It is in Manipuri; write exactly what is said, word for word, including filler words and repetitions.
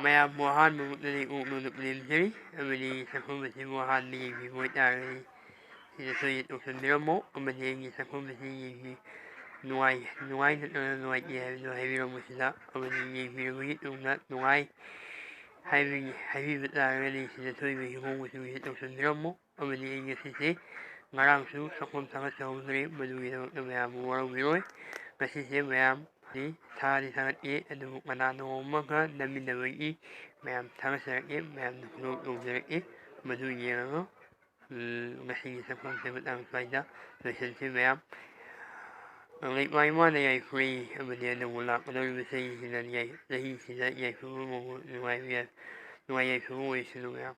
ꯃꯌꯥꯝꯕꯨ ꯑꯍꯥꯟꯕꯃꯛꯇꯗꯤ ꯀꯣꯛꯅꯣꯗ ꯄꯨꯅꯦꯝꯖꯔꯤ, ꯑꯃꯗꯤ ꯁꯛꯐꯝ ꯑꯁꯤꯕꯨ ꯑꯍꯥꯟꯕ ꯌꯦꯡꯕꯤꯕ ꯑꯣꯏꯇꯥꯔꯒꯗꯤ ꯁꯤꯗ ꯁꯣꯏꯗꯅ ꯇꯧꯁꯟꯕꯤꯔꯝꯃꯣ, ꯑꯃꯗꯤ ꯑꯩꯒꯤ ꯁꯛꯐꯝ ꯑꯁꯤ ꯌꯦꯡꯕꯤ-, ꯅꯨꯡꯉꯥꯏ, ꯅꯨꯡꯉꯥꯏ ꯅꯠꯇ꯭ꯔꯒ ꯅꯨꯡꯉꯥꯏꯇꯦ ꯍꯥꯏꯕꯗꯨ ꯍꯥꯏꯕꯤꯔꯝꯃꯨ꯫ ꯁꯤꯗ ꯑꯃꯗꯤ ꯌꯦꯡꯕꯤꯔꯕꯒꯤ ꯇꯨꯡꯗ ꯅꯨꯡꯉꯥꯏ ꯍꯥꯏꯕꯒꯤ, ꯍꯥꯏꯕꯤꯕ ꯇꯥꯔꯒꯗꯤ ꯁꯤꯗ ꯁꯣꯏꯕ ꯍꯤꯒꯣꯛ ꯃꯆꯨꯒꯤꯁꯤ ꯇꯧꯁꯟꯕꯤꯔꯝꯃꯣ꯫ ꯑꯃꯗꯤ ꯑꯩ ꯉꯁꯤꯁꯦ ꯉꯔꯥꯡꯁꯨ ꯁꯛꯐꯝ ꯊꯥꯒꯠꯆꯍꯧꯗ꯭ꯔꯦ, ꯃꯗꯨꯒꯤꯗꯃꯛꯇ ꯃꯌꯥꯝꯕꯨ ꯋꯥꯔꯧꯕꯤꯔꯣꯏ꯫ ꯉꯁꯤꯁꯦ ꯃꯌꯥꯝ ꯊꯥꯗꯤ ꯊꯥꯒꯠꯇꯦ, ꯑꯗꯨꯕꯨ ꯀꯅꯥꯅꯣ ꯑꯃꯒ ꯅꯝꯃꯤꯟꯅꯕꯒꯤ ꯃꯌꯥꯝ ꯊꯥꯒꯠꯆꯔꯛꯑꯦ, ꯃꯌꯥꯝꯅ ꯈꯨꯗꯣꯜ ꯇꯧꯖꯔꯛꯑꯦ꯫ ꯃꯗꯨ ꯌꯦꯡꯉꯒ, ꯎꯝ, ꯉꯁꯤꯒꯤ ꯁꯛꯐꯝꯁꯦ ꯃꯇꯥꯡ ꯁ꯭ꯋꯥꯏꯗ ꯂꯣꯏꯁꯤꯟꯁꯤ ꯃꯌꯥꯝ꯫ ꯀꯪꯂꯩꯄꯥꯛ ꯏꯃꯥꯅ ꯌꯥꯏꯐꯔꯦ, ꯑꯃꯗꯤ ꯑꯅꯧꯕ ꯂꯥꯛꯀꯗꯧꯔꯤꯕ ꯆꯍꯤꯁꯤꯗ ꯌꯥꯏ-, ꯆꯍꯤꯁꯤꯗ ꯌꯥꯏꯐꯕ ꯃꯍꯨꯠ ꯅꯨꯡꯉꯥꯏꯕ ꯌꯥꯏ-, ꯅꯨꯡꯉꯥꯏ ꯌꯥꯏꯐꯕ ꯑꯣꯏꯁꯅꯨ ꯃꯌꯥꯝ꯫